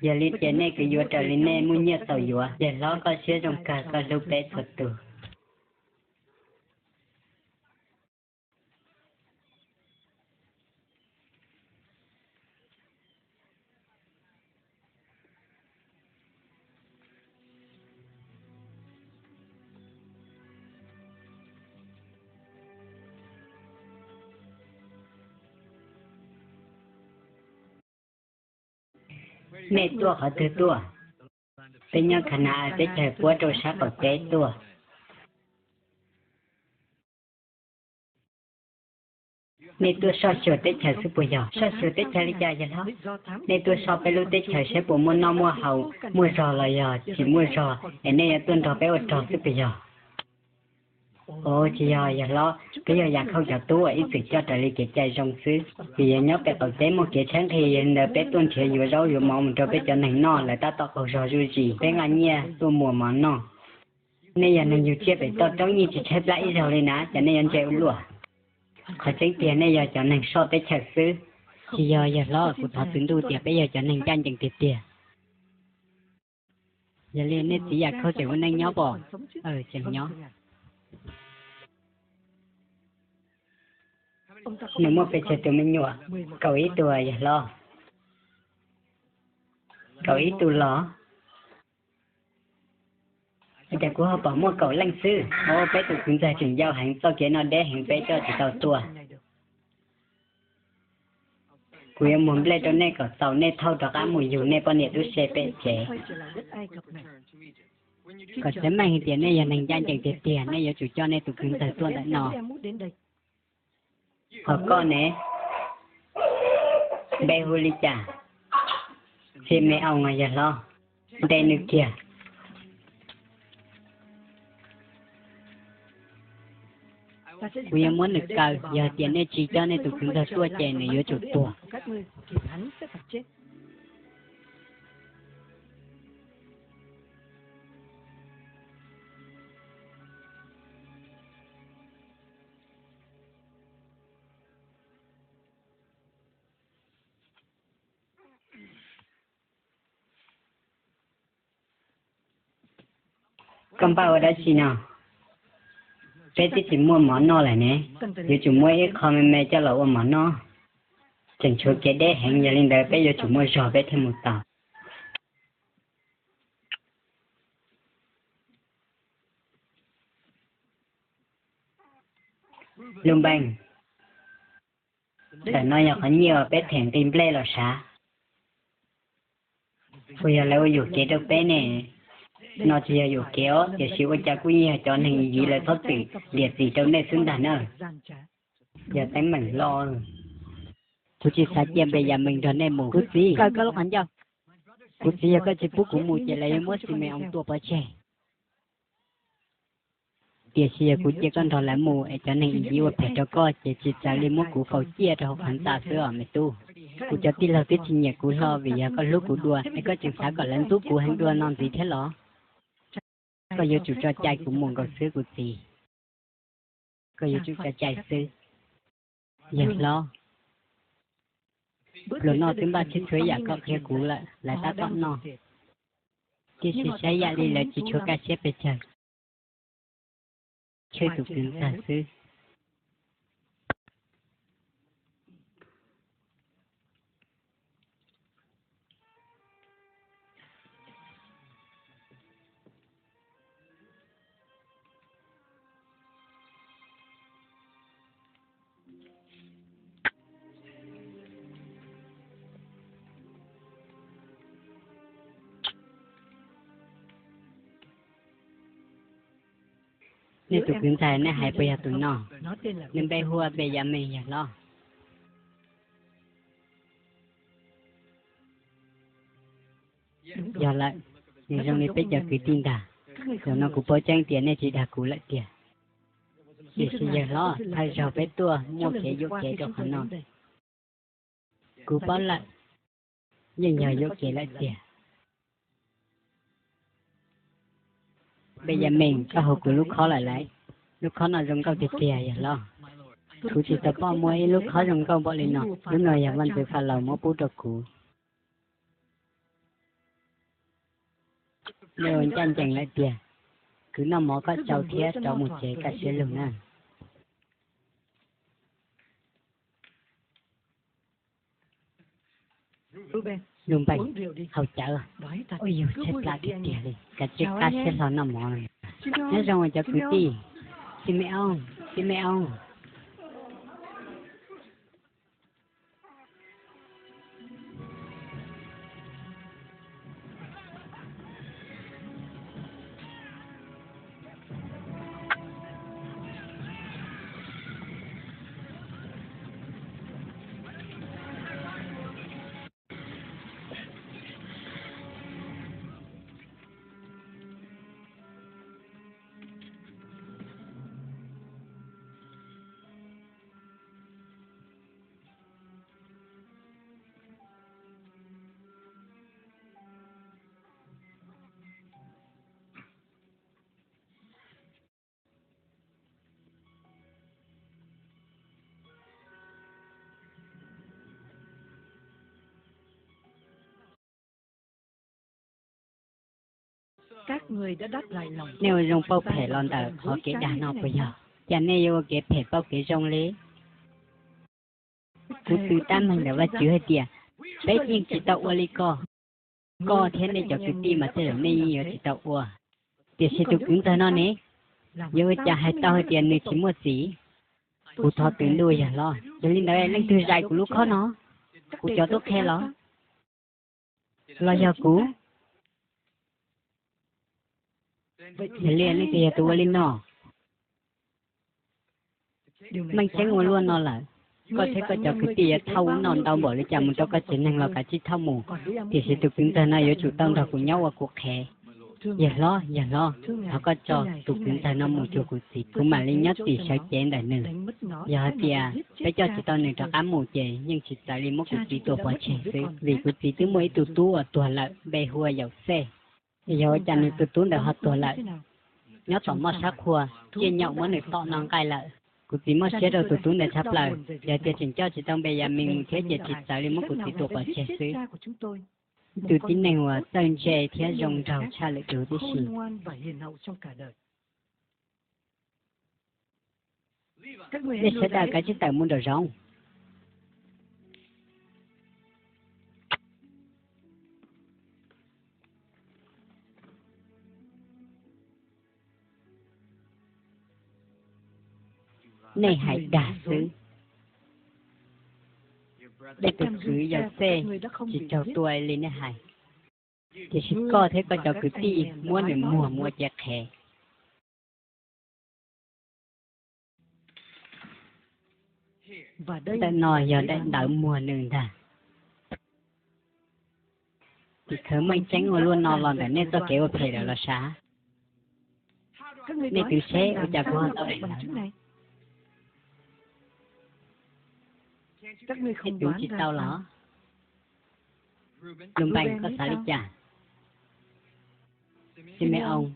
Yog li ces nej kwv yuav raws li nej muaj nyiaj txaus yuav. Yawg hlob, koj siab zoo kawg, koj hlub peb txhua tus. Nej tuaj qhov twg tuaj? Peb nyob Kha Na teb chaws puab rau sab qaum teb tuaj. Nej tuaj soj xyuas teb chaws xwb puas yog? Soj xyuas teb chaws li cas yawg hlob? Nej tuaj soj peb lub teb chaws saib puas muaj noj muaj haus, muaj zog los yog tsis muaj zog es nej yuav tuaj nrog peb ua rog xwb puas yog? Ua tsis yog yawg hlob, peb yog Yam Khauj cov tub uas ib txwm coj raws li kev cai zoo xwb. Vim yog nyob pem qaum teb muaj kev tshaib nqhis, yog li ntawd peb tuaj nrhiav yuav zaub yuav mov mus rau peb cov neeg noj, lawv tab tom qaug zog zuj zus, peb nqa nyiaj tuaj muas mov noj. Nej yog neeg yug tsiaj pem toj roob, yeej tsis tshaib plab ib zaug li na, cas nej yuav ntse ua luaj? Qhov tseeb tiag nej yog cov neeg soj teb chaws xwb. Tsis yog yawg hlob, kuv thov txwv ntuj tias peb yog cov neeg ncaj ncees tiag tiag. Yog li nej txiv Yam Khauj tseem ua neej nyob pom? Tseem nyob. Nws muaj pes tsawg tus me nyuam? Kaum ib tug yawg hlob. Kaum ib tug los? Ua cas kuv ho pom muaj kaum leej xwb? Au, peb tus kwv ntxawg tseem yau heev, txoj kev no deb heev, peb coj tsis tau tuaj. Kuv yuav muag nplej rau nej kom txaus nej thauj rov qab mus yug nej poj niam tub se pem tsev. Kom txawv meej hais tias nej yog neeg ncaj ncees tiag tiag, nej yuav tsum coj nej tus kwv ntxawg tuaj ntawm no. Ho koj ne? Npe hu li cas? Xi Me Oos os yawg hlob. Ntes nws kiag. Kuv yuav muab nws kaw, yog tias nej tsis coj nej tus kwv ntxawg tuaj ces nws yuav tsum tuag. Koj npaj ua dab tsi no? Peb twb tsis muaj mov noj lawm ne, yuav tsum muab ib qho me me coj los ua mov noj. Tseem tshuav kev deb heev, yog li ntawd peb yuav tsum muaj zog peb thiaj mus tau. Lub npeej, ntawm no yog qhov nyiaj uas peb them nqi nplej los sav. Puas yog lawv ua yuam kev rau peb ne? No tsis yog yuam kev os, tiam sis ua cas kuj yeej yog cov neeg Iyiv lawv txhob txwm liam txim rau nej xwb ntag na. Yog teeb meem loj. Kuv tsis xav cia Npes Yas Mees nrog nej mus. Kuv txiv, kaw koj lub qhov ncauj. Kuv txiv, yog koj tsis pub kuv mus ces lawv yuav muab Xi Me Oos tua pov tseg. Tiam sis yog kuv cia koj nrog lawv mus es cov neeg Iyiv ua phem rau koj ces tsis txawv li muab kuv faus ciaj rau hauv qhov ntxa xwb os me tub. Kuv cov tij laug twb tsis nyiam kuv hlo vim yog koj hlub kuv dua, es koj tseem xav kom lawv ntxub kuv heev dua no ntxiv thiab los? Koj yuav tsum tso cai kuv mus nkaus xwb kuv txiv. Koj yuav tsum tso cai xwb. Yawg hlob, pluas no twb npaj txhij txhua yam koj qhia kuv lawm, lawv tab tom noj. Tiam sis saib yam li lawv tsis tshua kaj siab pes tsawg, tshwj tus kwv ntxawg xwb. Nej tus kwv ntxawg nej hais puas yog tus no? Nws npe hu ua Npes Yas Mees yawg hlob. Yog lawm, nws zoo li peb cov kwv tij ntag. Zaum no kuv paub tseeb tias nej tsis dag kuv lawm tiag. Tiam sis yawg hlob, thawj zaug peb tuaj muaj kev yuam kev rau qhov no. Kuv paub lawm, yeej yog yuam kev lawm tiag. Npes Yas Mees, koj hu kuv lub khob lawm lauj. Lub khob no zoo nkauj tiag tiag yawg hlob. Kuv tsis tau pom muaj ib lub khob zoo nkauj npaum li no. Lub no yog vaj ntxwv Falaus muab pub rau kuv. Nws ua ncaj ncees lawm tiag. Kwv noj mov koj tsau thiab rov mus tsev kaj siab lug na. Lus npeeg, haus cawv. Ua yus tshaib plab tiag tiag li, kav tsij qab siab hlo noj mov. Nyob zoo cov kwv tij. Xime-oos, Xime-oos. Nej ua zoo pauj phem los ntawm qhov kev dag no puas yog? Cas nej yuav ua kev phem pauj kev zoo li? Kuv tw tab meeg ntawm Vajtswv hais tias, peb yeej tsis tau ua li ko. Koj thiab nej cov kwv tij mas tej zaum nej yeej yuav tsis tau ua. Tiam sis tus kwv ntxawg no ne, yuav ua cas hais tau hais tias nws tsis muaj txiv? Kuv thov twv ntuj yawg hlob, yog li ntawd leej twg zais kuv lub khob no? Kuv cov tub qhe los? Los yog kuv? Yog li leej twg yog tus ua li no? Meej tseeb ua luaj no lawm, koj thiab koj cov kwv tij yuav thauj ub no ntau npaum li cas mus rau koj tsev neeg los kav tsij thauj mus, tiam sis tus kwv ntxawg no yuav tsum tau nrog kuv nyob ua kuv qhev. Yawg hlob, yawg hlob, thov koj tso tus kwv ntxawg no mus cuag kuv txiv, kuv mam li nyob tim sawv cev ntawm nws. Yog hais tias peb coj tsis tau nws rov qab mus ces yeej tsis txawv li muab kuv txiv tua pov tseg xwb, vim kuv txiv twb muaj ib tug tub uas tuag lawm npe hu ua Yauxej. Yog ua cas nws tus tub ntawd ho tuag lawm? Nyob tom moj sab qhua, tsiaj nyaum muab nws tom noj nqaij lawm. Kuv txiv mob siab rau tus tub ntawd tshaj plaws, yog tias tseem coj tsis tau Npeyamees mus thiab ces tsis txawv li muab kuv txiv tua pov tseg xwb. Ib tug tib neeg uas txawj ntse thiab zoo nraug tshaj lwm tus tib si. Nej sawv daws kav tsij tawm mus nraum zoov. Nej hais dag xwb. Nej tus kwv Yauxej tsis raug tua li nej hais, tiam sis koj thiab koj cov kwv tij muab nws muag mus ua cev qhev. Ntawm no yog daim ntawv muag nws ntag. Tim khawv meej tseeb ua luaj no los ntawm nej txoj kev ua phem lawm los sav? Nej twv seb ua cas kuv ho tau daim ntawv no. Nej twv tsis tau los? Lus Npees, koj xav li cas? Xime-oos,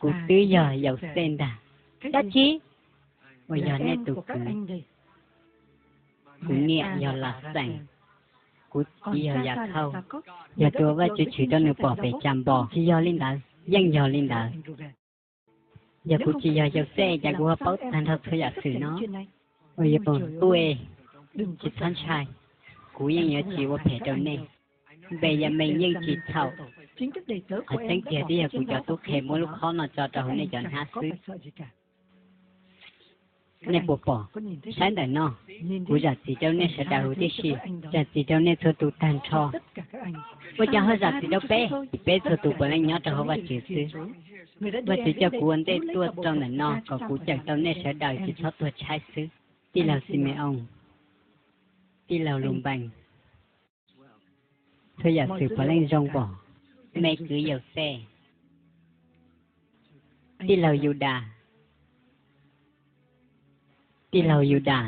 kuv twb yog Yauxej ntag. Dab tsi? Uas yog nej tus kwv. Kuv niam yog Laxees. Kuv txiv yog Yakhauj. Yog tus uas Vajtswv tshwm rau nws pom pem tsas npos. Tsis yog li ntawd, yeej yog li ntawd. Yog kuv tsis yog Yauxej cas kuv ho paub tag nrho txhua yam xwm no? Ua yog, tub, tsis txhob ntshai, kuv yeej yuav tsis ua phem rau nej. Npeyamees yeej tsis txhaum. Qhov tseeb tiag twb yog kuv cov tub qhe muab lub khob no tso rau hauv nej cov hnab xwb. Nej puas pom? Saib ntawm no. Kuv zam txim rau nej sawv daws huv tib si, zam txim rau nej txhua tus tag nrho. Ua cas ho zam txim rau peb? Vim peb txhua tus puav leej nyob rau hauv Vajtswv xwb. Vajtswv coj kuv ua ntej tuaj rau ntawm no kom kuv cawm tau nej sawv daws tsis txhob tuag tshaib xwb. Tij laug Xime-oos, tij laug Lus Npees, txhua yam xwm puav leej zoo npaum. Me kwv Yauxej, tij laug Yudas, tij laug Yudas,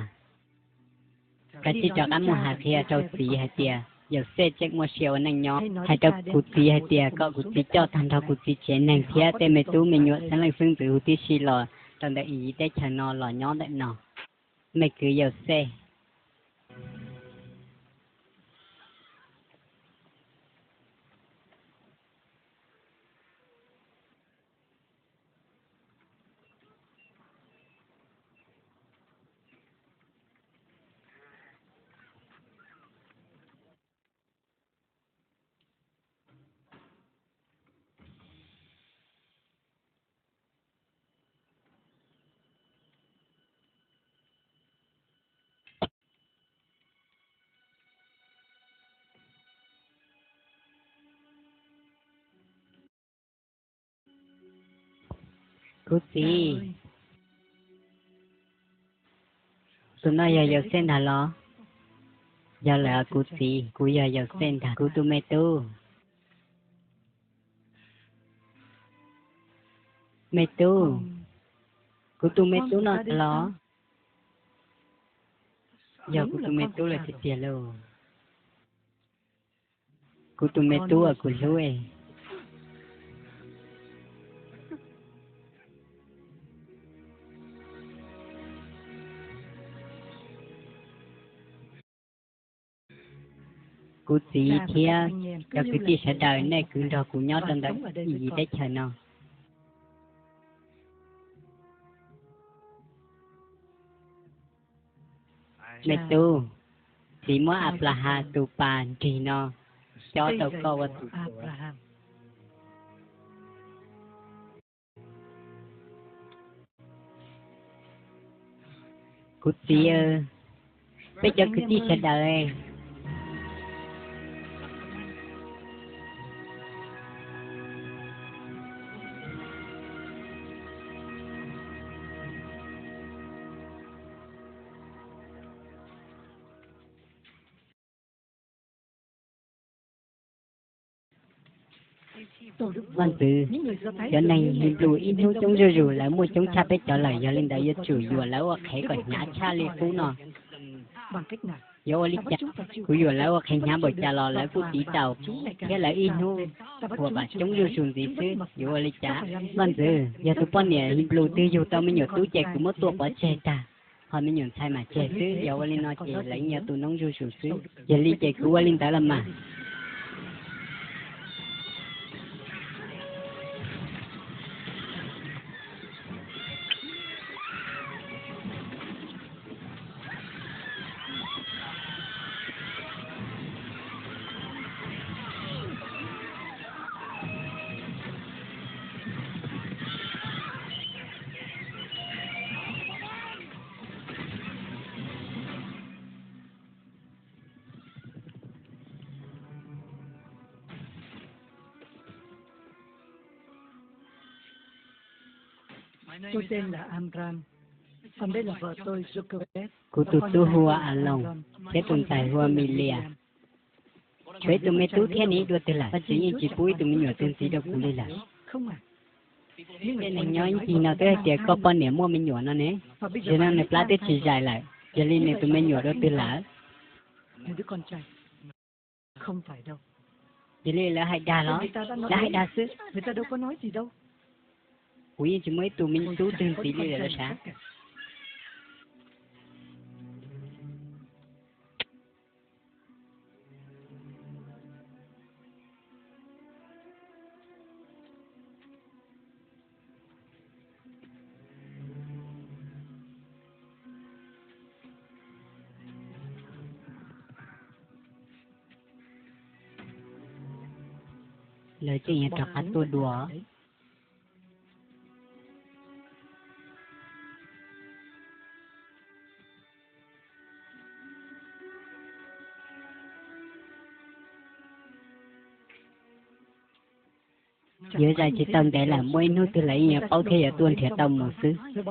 kav tsij rov qab mus hais qhia rau txiv hais tias Yauxej tseem muaj sia ua neej nyob. Hais rau kuv txiv hais tias kom kuv txiv coj tag nrho kuv txiv tsev neeg thiab tej me tub me nyuam xeeb leej xeeb ntxwv huv tib si los rau ntawm Iziv teb chaws no los nyob ntawm no. Me kwv Yauxej, Kuv txiv, tus no yog Yauxej ntag los? Yog lawm kuv txiv, kuv yog Yauxej ntag, kuv tus me tub. Me tub, kuv tus me tub no ntag los? Yog kuv tus me tub lawm tiag tiag lauj. Kuv tus me tub uas kuv hlub. Kuv txiv thiab cov kwv tij sawv daws, nej kwv nrog kuv nyob rau ntawm Iziv teb chaws no. Me tub, txiv muab Anplahas tus pas nrig no cob rau koj ua tus txiv. Kuv txiv, peb cov kwv tij sawv daws. Vaj ntxwv, cov neeg Hibru ib hnub coob zuj zus, lawv muaj coob tshaj peb cov lawm, yog li ntawd yuav tsum yuam lawv ua qhev kom hnyav tshaj li qub no. Yuav ua li cas? Kuv yuam lawv ua qhev hnyav npaum cas los lawv kuj tiv taus thiab, lawv ib hnub ua vam coob zuj zus ntxiv xwb, yuav ua li cas? Vaj ntxwv, yog tus poj niam Hibru twg yug tau me nyuam tub ces kuv muab tua pov tseg tag, ho me nyuam ntxhais mam tseg xwb, yog ua li no ces lawv yeej yog tus noob zuj zus xwb. Yog li ces kuv ua li ntawd los mas. Kuv tus tub hu ua Aloos, thiab tus ntxhais hu ua Milias. Tshuav ib tug me tub thiab, nws ib dua twg lawm? Koj txiv yeej tsis pub ib tug me nyuam twg ntxiv rau kuv li lawm. Tej neeg nyob ib ncig no twb hais tias koj poj niam muaj me nyuam no ne, zaum no nws plab twb tsis zais lawm, yog li nws tus me nyuam dua twg lawm? Yog li lawv hais dag los? Lawv hais dag xwb. Kuv yeej tsis muaj ib tug me tub twg ntxiv li lawm los sav. Lawv tseem yuav rov qab tuaj dua. Yuav zais tsis tau ntev lawm, muaj ib hnub twg lawv yeej yuav paub thiab yuav tuaj nrhiav tau mus xwb.